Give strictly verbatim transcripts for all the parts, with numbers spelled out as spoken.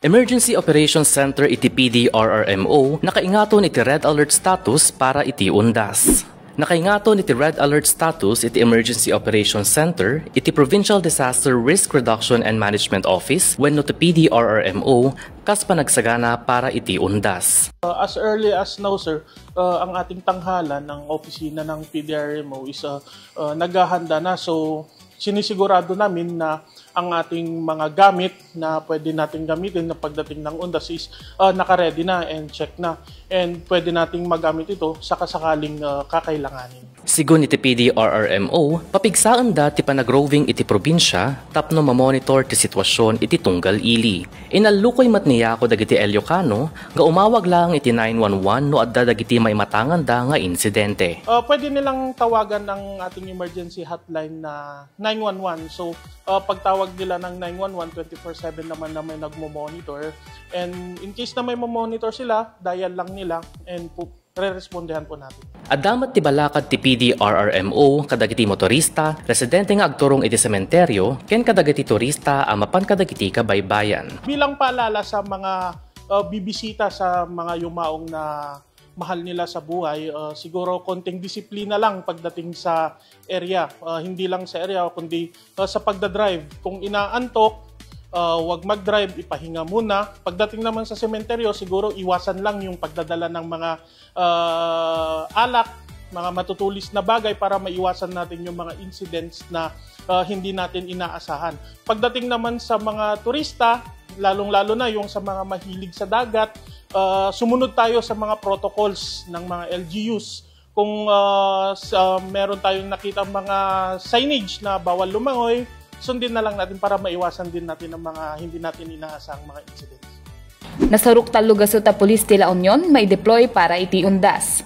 Emergency Operations Center iti P D R R M O nakaingaton iti red alert status para iti undas. Nakaingaton iti red alert status iti Emergency Operations Center iti Provincial Disaster Risk Reduction and Management Office wenno ti P D R R M O kas panagsagana para iti undas. Uh, as early as now, sir, uh, ang ating tanghalan, ang opisina ng P D R M O is uh, uh, naghahanda na. So, sinisigurado namin na ang ating mga gamit na pwede natin gamitin na pagdating ng undas is uh, naka-ready na and check na. And pwede nating magamit ito sa kasakaling uh, kakailanganin. Sigun iti P D R R M O, papigsaenda ti panagroving iti probinsya tapno mamonitor ti sitwasyon iti tunggal ili. Inallukoy met ni Yako dagiti Ilocano nga umawag laeng iti nine one one no adda dagiti maimatanganda nga insidente. Uh, pwede nilang tawagan ang ating emergency hotline na nine one one. So, uh, pagtawag nila ng nine one one, twenty-four seven naman na may nagmo-monitor. And in case na may mo-monitor sila, dial lang nila and pu- rerespondehan po natin. Adda met ti balakad ti P D R R M O kadagiti motorista, residente nga agturong iti sementeryo, ken kadagiti turista a mapan kadagiti kabaybayan. Bilang paalala sa mga uh, bibisita sa mga yumaong na mahal nila sa buhay, uh, siguro konting disiplina lang pagdating sa area. Uh, hindi lang sa area, kundi uh, sa pagdadrive. Kung inaantok, uh, wag mag-drive, ipahinga muna. Pagdating naman sa sementeryo, siguro iwasan lang yung pagdadala ng mga uh, alak, mga matutulis na bagay para maiwasan natin yung mga incidents na uh, hindi natin inaasahan. Pagdating naman sa mga turista, lalong-lalo na yung sa mga mahilig sa dagat, uh, sumunod tayo sa mga protocols ng mga L G Us. Kung uh, sa, meron tayong nakita mga signage na bawal lumangoy, sundin na lang natin para maiwasan din natin ang mga hindi natin inaasahang mga incidents. Nasarok tallo gasut a pulis ti La Union maideploy para iti undas.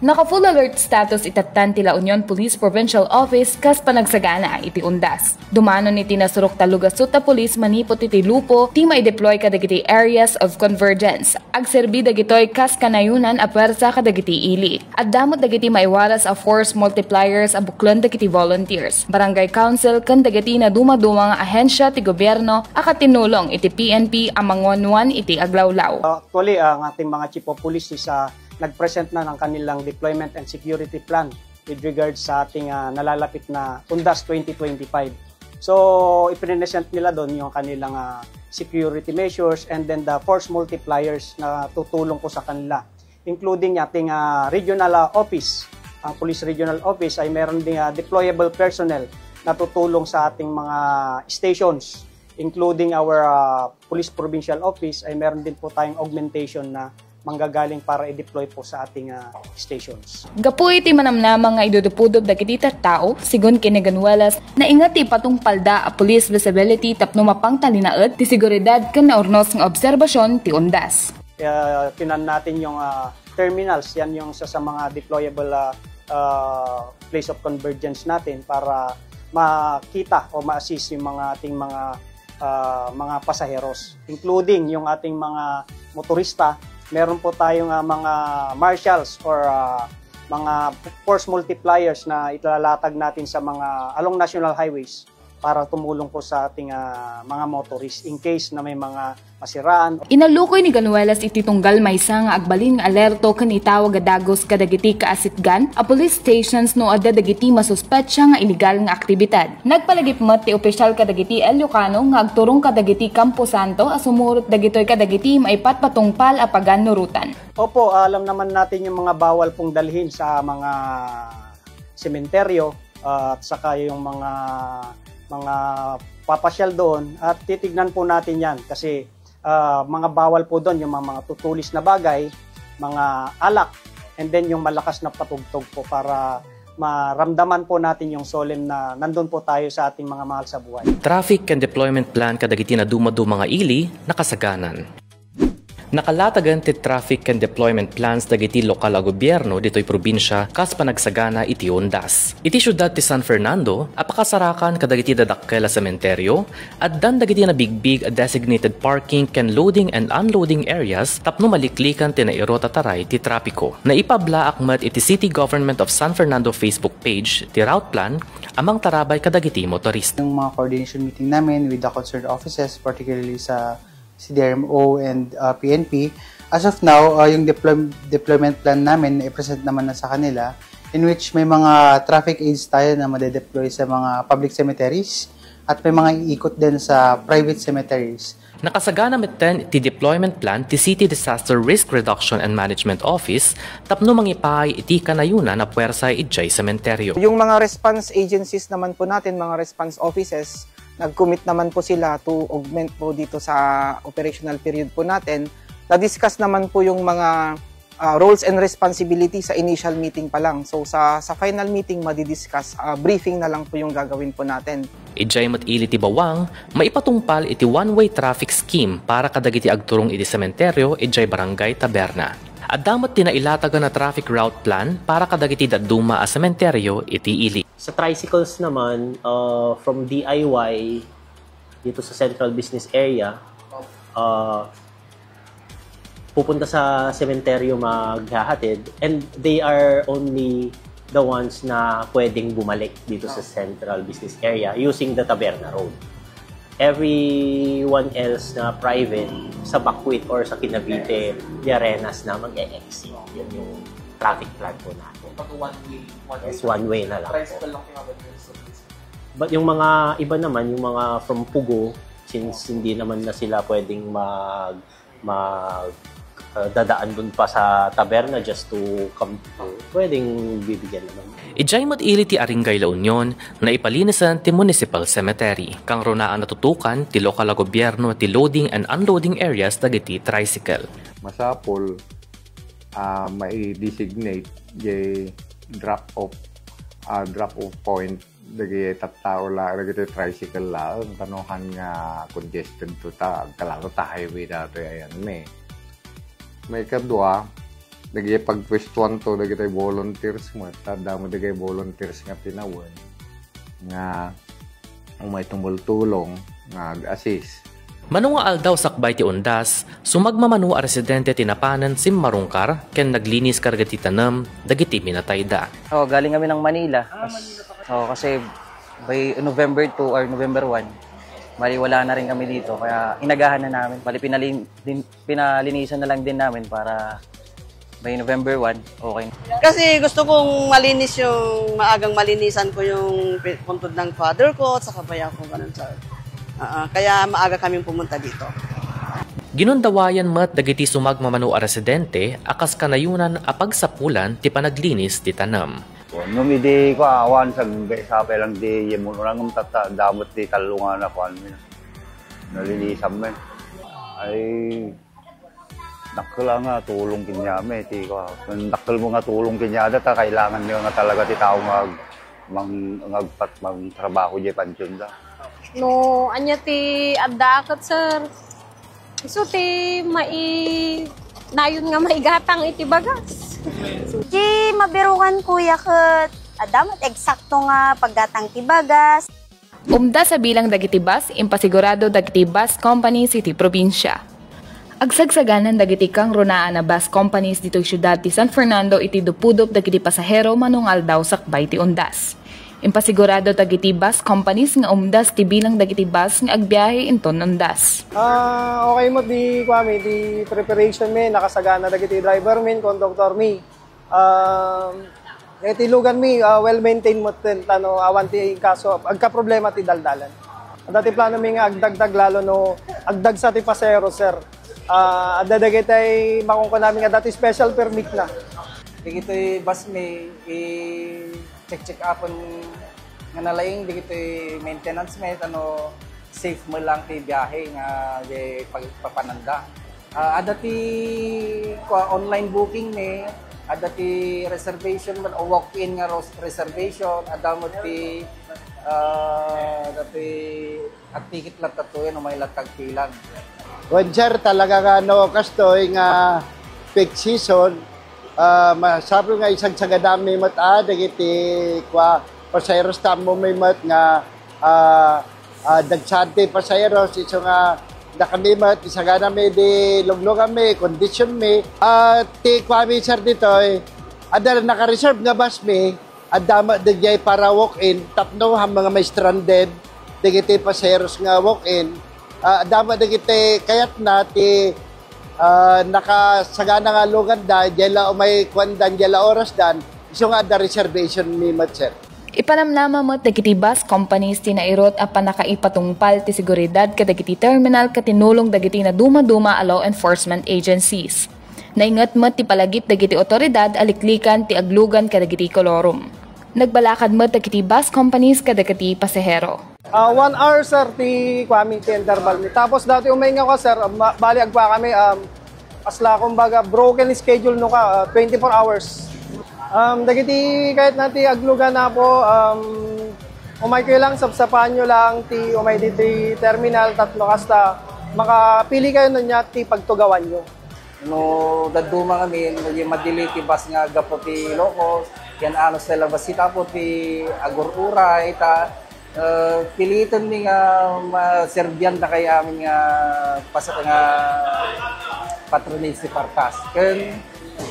Naka full alert status itattan ti La Union Police Provincial Office kas panagsagana iti undas. Dumanon iti nasurok tallo gasut a pulis manipud iti Lupo ti maideploy kadagiti areas of convergence. Agserbi dagitoy kas kanayonan a puersa kadagiti ili. Adda met dagiti maiwaras a force multipliers a buklen dagiti volunteers, barangay council ken dagiti nadumaduma nga ahensia ti gobierno a katinulong iti P N P a manguanwan iti aglawlaw. Actually, ang ating mga chief of police is uh, nag-present na ng kanilang deployment and security plan with regards sa ating uh, nalalapit na Undas twenty twenty-five. So, ipinesent nila doon yung kanilang uh, security measures and then the force multipliers na tutulong po sa kanila, including ating uh, regional uh, office. Ang Police Regional Office ay meron ding uh, deployable personnel na tutulong sa ating mga stations, including our uh, Police Provincial Office ay meron din po tayong augmentation na manggagaling para i-deploy po sa ating uh, stations. Gapu iti manamnama nga idudupudod dagiti tattao, sigun ken ni Ganuelas, nainget ti ipatungpalda a police visibility tapno mapangtalinaed ti seguridad ken naurnos nga obserbasion ti undas. Uh, tinan natin yung uh, terminals, yan yung sa, sa mga deployable uh, uh, place of convergence natin para makita o ma-assist yung mga ating mga uh, mga pasaheros, including yung ating mga motorista. Meron po tayong uh, mga marshals or uh, mga force multipliers na italalatag natin sa mga along national highways para tumulong po sa ating uh, mga motorist in case na may mga masiraan. Inallukoy ni Ganuelas iti tunggal maysa nga agbalin nga alerto ken itawag a dagus kadagiti kaasitgan a police stations no adda dagiti masuspetsa nga illegal nga aktibidad. Nagpalagip met ti opisyal kadagiti Ilocano nga agturong kadagiti kamposanto a sumurot dagitoy kadagiti maipatpatungpal a paganurotan. Opo, alam naman natin yung mga bawal pong dalhin sa mga sementeryo uh, at saka yung mga mga papasyal doon at titignan po natin yan kasi uh, mga bawal po doon yung mga, mga tutulis na bagay, mga alak, and then yung malakas na patugtog po para maramdaman po natin yung solemn na nandun po tayo sa ating mga mahal sa buhay. Traffic and deployment plan kadagiti nadumaduma nga ili nakasaganan. Nakalatagan ti traffic and deployment plans dagiti lokal a gobierno ditoy probinsya kas panagsagana iti undas. Iti siudad ti San Fernando, apakasarakan kadagiti dadakkel a sementeryo, addan dagiti nabigbig a designated parking ken loading and unloading areas tapno maliklikan ti nairot a taray ti trapiko. Naipablaak met iti City Government of San Fernando Facebook page ti route plan a mangtarabay kadagiti motorista. Yung mga coordination meeting namin with the concerned offices, particularly sa C D R M O and, ah, P N P. As of now, ah, yung deploy-, deployment plan namin, i-present naman na sa kanila, in which may mga traffic aids tayo na madedeploy sa mga public cemeteries at may mga iikot din sa private cemeteries. Nakasagana metten ti deployment plan ti City Disaster Risk Reduction and Management Office tapno mangipaay iti kanayunan a puwersa idiay sementeryo. Yung mga response agencies naman po natin, mga response offices, nag-commit naman po sila to augment po dito sa operational period po natin. Na-discuss naman po yung mga, ah, roles and responsibility sa initial meeting pa lang. So sa, sa final meeting, madidiscuss, ah, briefing na lang po yung gagawin po natin. Idiay met ili ti bawang, maipatungpal iti one-way traffic scheme para kadagiti agturong iti sementeryo idiay Barangay Taberna. Adda met ti nailatagan a traffic route plan para kadagiti dadduma a sementeryo iti ili. Sa tricycles naman, uh, from D I Y dito sa Central Business Area, uh, pupunta sa sementeryo maghahatid, and they are only the ones na pwedeng bumalik dito sa Central Business Area using the Taberna Road. Everyone else na private, sa Bakwit or sa Kinavite, the Arenas na mag-e-exit. Yun yung traffic plan po natin. Pag one way, one way Yes, lang. One way na lang po. Tricycle lang pinabalik sa place. But yung mga iba naman, yung mga from Pugo, since hindi naman na sila pwedeng mag, mag, uh, dadaan dun pa sa taberna just to come, pwedeng bibigyan naman. Idiay met ili ti Aringay La Union, naipalinisen ti municipal cemetery. Kangrunaan a tutukan ti lokal a gobierno ti loading and unloading areas dagiti tricycle. Masapul, ah, mai-designate jay drop off, ah, drop off point dagiti tattao la, dagiti tricycle laeng, ta no han nga congested to ta, agkalato ta highway datoy ayan mi. Maikadua, dagiti pagpuestuan to dagiti volunteers met, ta adda met dagiti volunteers nga tinawen nga umay tumultulong nga ag-assist. Mano nga aldaw sakbay ti undas, sumagmamano a residente ti napanen simmarungkar ken naglinis kadagiti tanem dagiti minatayda. Oh, galing kami ng Manila. Ah, Kas-, Manila pa kayo? Oh, kasi by November two or November one, bali wala na rin kami dito, kaya inagahan na namin. Bali pinalin-, din-, pinalinisan na lang din namin para by November one, okay na. Kasi gusto kong malinis yung, maagang malinisan ko yung pi-, puntod ng father ko at saka bayaw ko, ganun, sir. Ah, ah, kaya maaga kaming pumunta dito. Ginundawayan met dagiti sumagmamano a residente a kas kanayunan a pagsapulan ti panaglinis ti tanem. No, idi ko awan, sag-, sapay lang di, yun mo lang ang tata-, damot di talungan na kuan, nalinisan men. Ay, dakkel nga tulong kaniami, ti ko. Dakkel mo nga tulong kaniada, ta kailangan niya nga talaga ti tao nga ag-, mang-, nga agpat-, mangtrabaho diay pansionda. No, ania ti adda ket, sir? Isu ti mai-, nayon nga maigatang iti bagas. Ti mabirongan, kuya, ket adda met eksakto nga paggatang ti bagas. Umdas a bilang dagiti bus, impasigurado dagiti bus companies iti probinsia. Agsagsaganan dagiti kangrunaan a bus companies ditoy siudad ti San Fernando iti dupudop dagiti pasahero mano nga aldaw sakbay ti undas. Impasigurado dagiti bus companies nga umdas ti bilang dagiti bus nga agbiahe inton undas. Ah, okay met di, kuami, di preparation mi, nakasagana dagiti driver mi, conductor mi. Um, iti lugan mi, ah, well-maintained met ten, ta no awan ti kaso, agkaproblema ti daldalan. Adda ti plano mi nga agdagdag lalo no agdagsa ti pasahero, sir. Ah, adda dagiti makunkunami nga adda ti special permit na. Dagitoy bus mi, i-check-check upon nga nalaing dagitoy maintenance mi, ta no safe met lang ti biahe nga di pagpapananda. Ah, adda ti, kua, online booking mi, adda ti reservation met o walk-in nga ros-, reservation, adda met ti, ah, adda ti ticket latta to, yan, umay latta agpilan. Wen, sir, talaga nga no kastoy nga peak season, ah, masapul nga isagsagadami met a dagiti, kua, pasaheros ta ammomi met nga, ah, ah, dagsa ti pasaheros, isu nga dakami met, isaganami di lugluganmi, condition mi. Ah, ti kuami, sir, ditoy, adda naka-reserve nga bus mi, adda met dagiti para walk-in, tapno han mga may stranded, dagiti pasaheros nga walk-in, Ah, adda met dagiti kayatna ti, ah, nakasagana nga aluganda, diay la umay kuandan, diay la orasdan, isu nga adda reservation mi met, sir. Ipanamnama met dagiti bus companies ti nairut a pannakaipatungpal ti seguridad kadagiti terminal ket tinulong dagiti nadumaduma a law enforcement agencies. Nainget met ti palagip dagiti otoridad a liklikan ti aglugan kadagiti kolorum. Nagbalakad met dagiti bus companies kadagiti pasahero. Ah, one hour, sir, ti kuami, ti interval mi. Tapos dati umay nga ka, sir, ma-, bali agkua kami, um, asla, kumbaga, broken schedule no ka, ah, twenty-four hours. Um, dagiti kayatna ti aglugan, Apo, um, umay kayo lang, sapsapaanyo lang ti umay ditoy terminal, tatlo kasta, makapili kayo no nia ti pagtugawanyo. No dadduma ngamin, no di madili ti bus nga gapu ti Ilocos, yan anos ti labas ti tapo ti agur-uray, ta, eh, piliten mi nga maserbian dakay amin nga pas-, nga patronage ti Partas. Ken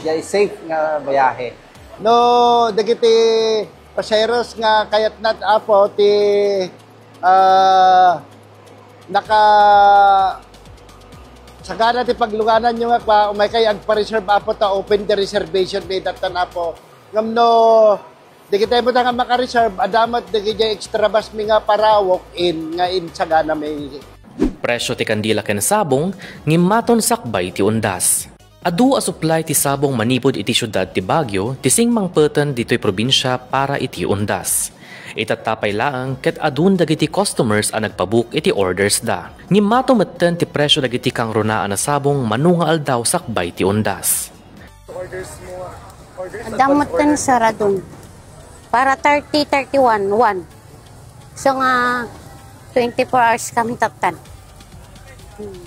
diay safe nga biyahe. No dagiti pasaheros nga kayatna, Apo, ti, ah, naka-, sagana ti paglugananyo nga kua, umay kay agpa-reserve, Apo, ta open the reservation mi dattan, Apo. Ngem no dagiti met nga maka-reserve, adda met dagiti extra bus mi nga para walk-in nga insagana mi. Presio ti kandila ken sabong, ngimmaton sakbay ti undas. Adu a supply ti sabong manipud iti siudad ti Baguio ti singmangpeten ditoy probinsia para iti undas. Itatta pay laeng ket adun dagiti customers a nagpabook iti orders da. Ngimmato metten ti presio dagiti kangrunaan a sabong mano nga aldaw sakbay ti undas. Adda metten, sir, adun. Para thirty, thirty-one, one. So nga, twenty-four hours kami tattan. Hmm.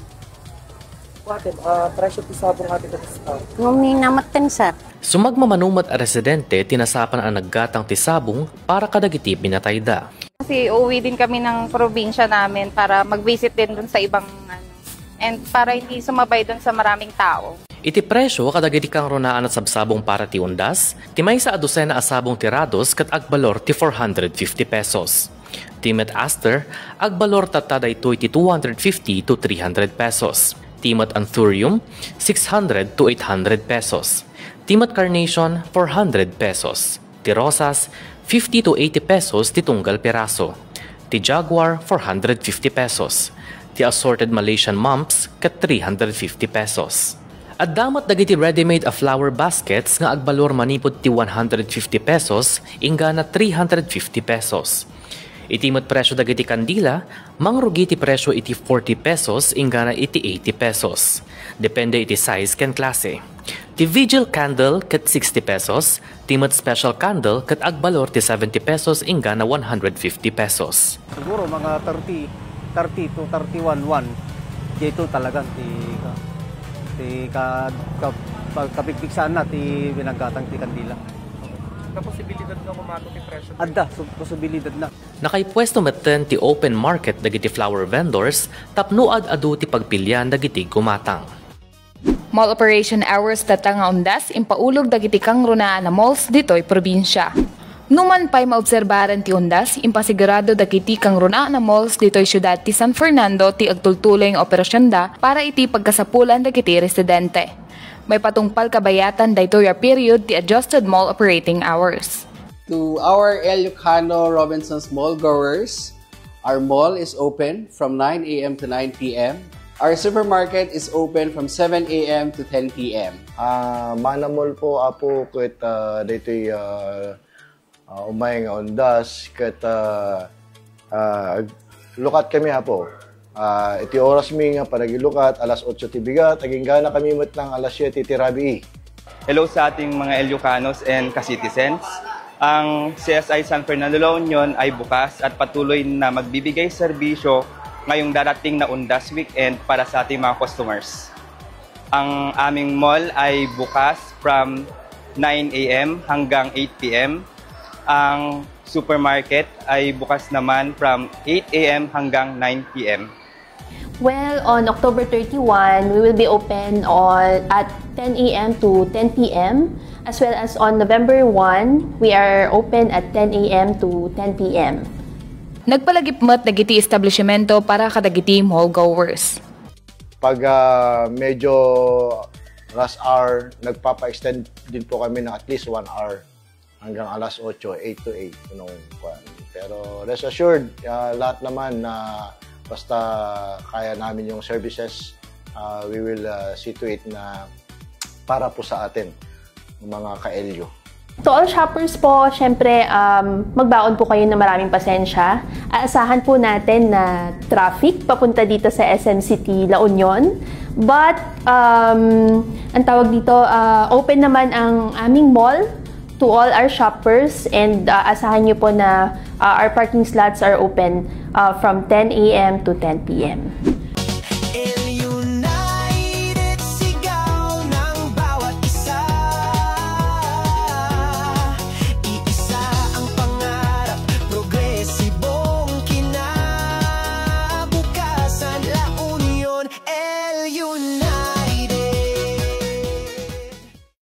Ate, ah, presyo ti sabong ate, kamusta? Ngumina metten, sir. Sumagmamano met a residente ti nasapan a naggatang ti sabong para kadagiti binatayda. Kasi uuwi din kami ng probinsya namin para mag-visit din dun sa ibang ano, and para hindi sumabay dun sa maraming tao. Iti presyo kadagiti kangrunaan a sabsabong para ti undas, ti maysa a dosena a sabong ti rados ket agbalor ti four hundred fifty pesos. Ti met aster, agbalor tatta daytoy ti two hundred fifty to three hundred pesos. Ti met anthurium, six hundred to eight hundred pesos. Ti met carnation, four hundred pesos. Ti rosas, fifty to eighty pesos ti tunggal piraso. Ti jaguar, four hundred fifty pesos. Ti assorted Malaysian mumps, ket three hundred fifty pesos. Adda met dagiti ready-made a flower baskets nga agbalor manipud ti one hundred fifty pesos inggana three hundred fifty pesos. Iti met presyo dagiti kandila, mangrugi ti presyo iti forty pesos inggana iti eighty pesos. Depende iti size ken klase. Ti vigil candle ket sixty pesos, ti met special candle ket agbalor ti seventy pesos inggana one hundred fifty pesos. Siguro mga thirty, thirty to thirty-one, one. Dito talaga ti ka, ti ka, ka, ka, kabigbigsaan na ti binaggatang ti kandila. Naposibilidad nga kumato ti presyo? Adda, so, posibilidad na. Nakaipuesto metten ti open market dagiti flower vendors tapno ad-adu ti pagpilian dagiti gumatang. Mall operation hours tatta nga undas impaulog dagiti kangrunaan a malls ditoy probinsia. Numan pay maobserbaren ti undas, impasigurado dagiti kangrunaan a malls ditoy siudad ti San Fernando ti agtultuloy nga operasionda para iti pagkasapulan dagiti residente. Maipatungpal kabayatan daytoy a period ti adjusted mall operating hours. To our Ilocano Robinson's Mall goers, our mall is open from nine a m to nine p m. Our supermarket is open from seven a m to ten p m. Ah, Mana Mall po, Apo, ket, ah, daytoy, ah, ah, umay nga undas, ket, ah, ah, lukat kami, Apo. Ah, iti oras mi nga panagilukat, alas otso ti bigat, agingga na kami met nang alas siete ti rabii. Hello sa ating mga Ilocanos and ka-citizens. Ang C S I San Fernando La Union ay bukas at patuloy na magbibigay serbisyo ngayong darating na Undas Weekend para sa ating mga customers. Ang aming mall ay bukas from nine a m hanggang eight p m. Ang supermarket ay bukas naman from eight a m hanggang nine p m. Well, on October thirty-one, we will be open on at ten a m to ten p m, as well as on November one, we are open at ten a m to ten p m. Nagpalagip met dagiti establishmento para kadagiti mall goers. Pag ah, medyo rush hour, nagpapa-extend din po kami ng at least one hour hanggang alas otso, eight to eight. Nung, kwan. Pero rest assured, ah, lahat naman na basta kaya namin yung services, ah, we will ah, see to it na para po sa atin, ng mga ka-L U. To all shoppers po, syempre, um, magbaon po kayo ng maraming pasensya. Aasahan po natin na traffic papunta dito sa S M City La Union. But, um, ang tawag dito, uh, open naman ang aming mall to all our shoppers, and uh, asahan nyo po na uh, our parking slots are open uh, from ten a.m. to ten p.m.